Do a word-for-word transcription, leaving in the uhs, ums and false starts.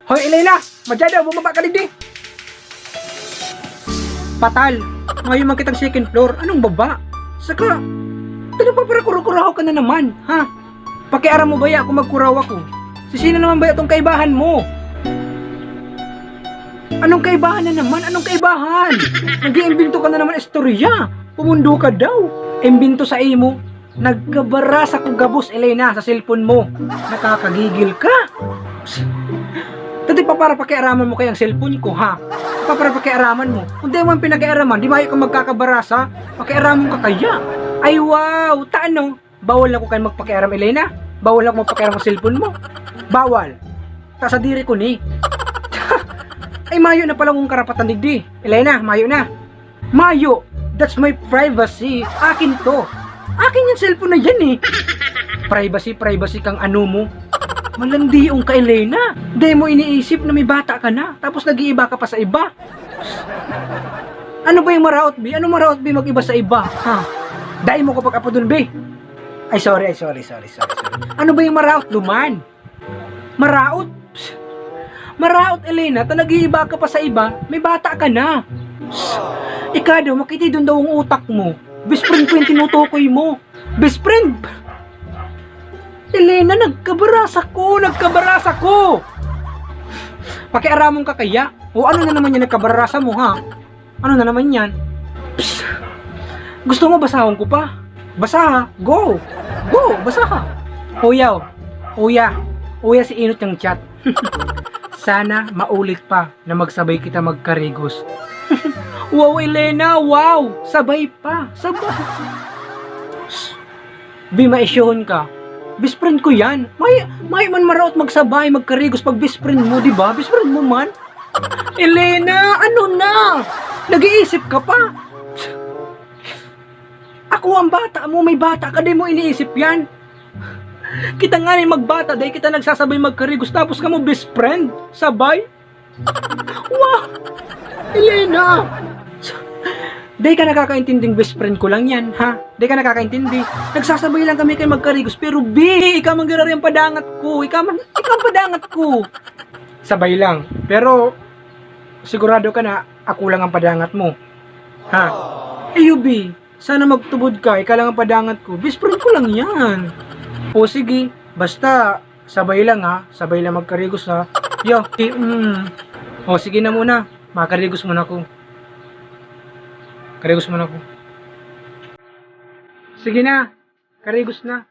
Hoy, Elena! Madya daw, bumaba ka digdi! Patal! Mayo man kitang second floor. Anong baba? Saka, nagpapakuraw-kuraw ka na naman, ha? Pakiaram mo baya kung magkuraw ako? Si sino naman baya tong kaibahan mo? Anong kaibahan na naman? Anong kaibahan? Nag-iimbento ka na naman istorya. Pumundo ka daw. Imbento sa imo. Nagkabarasa ko gabos, Elena, sa cellphone mo. Nakakagigil ka. Dati pa para pakiaraman mo kaya ang cellphone ko, ha? Pa para pakiaraman mo. Kung di mo ang pinakiaraman, di mayo kang magkakabarasa. Pakiaramon ka kaya. Ay, wow! Ta ano? Bawal na ko kayo magpakiaram, Elena? Bawal na ko magpakiaram sa cellphone mo? Bawal. Ta sa diri ko ni. Ay, mayo na pala kong karapatan digdi. Elena, mayo na. Mayo, that's my privacy. Akin to. Akin yung cellphone na yan eh. Privacy, privacy kang ano mo. Malandiong ka, Elena. Di mo iniisip na may bata ka na, tapos nag-iiba ka pa sa iba. Ano ba yung maraot, bi? Ano maraot, bi, mag-iba sa iba? Ha? Dai mo ko pag-apodon, bi. Ay, sorry, ay, sorry, sorry, sorry, sorry. Ano ba yung maraot, duman? Maraot? Psst. Maraot, Elena, ta nag-iiba ka pa sa iba, may bata ka na. Psst. Ikaw daw, makitidon daw ang utak mo. Best friend ko yung tinutukoy mo. Best friend! Elena, nagkabarasa ko! Nagkabarasa ko! Pakiaramon ka kaya? O ano na naman yan nagkabarasa mo, ha? Ano na naman yan? Psst! Gusto mo basahon ko pa? Basaha! Go! Go! Basaha! Uyaw! Uya! Uya si Inot yung chat. Sana maulit pa na magsabay kita magkarigos. Wow, Elena! Wow! Sabay pa! Sabay! Psst! Bi, maisyohon ka. Best friend ko yan. May, may man maraot magsabay, magkarigos pag best friend mo, di ba? Best friend mo man. Elena, ano na? Nag-iisip ka pa? Ako ang bata mo, may bata ka, di mo iniisip yan. Kita nga ni magbata, dahil kita nagsasabay magkarigos, tapos kamo best friend, sabay? Wow! Elena! Di ka nakakaintinding best friend ko lang yan, ha? Di ka nakakaintindi. Nagsasabay lang kami kay magkarigos, pero bi, ikaw man giraray ang padangat ko. Ikaw man, ikaw ang padangat ko. Sabay lang. Pero, sigurado ka na, ako lang ang padangat mo. Ha? Ayo, bi, sana magtubod ka, ikaw lang ang padangat ko. Best friend ko lang yan. O sige, basta, sabay lang ha, sabay lang magkarigos ha. Yo, ti, mm. O sige na muna, makarigos muna ko. Karigos muna ko. Sige na, karigos na.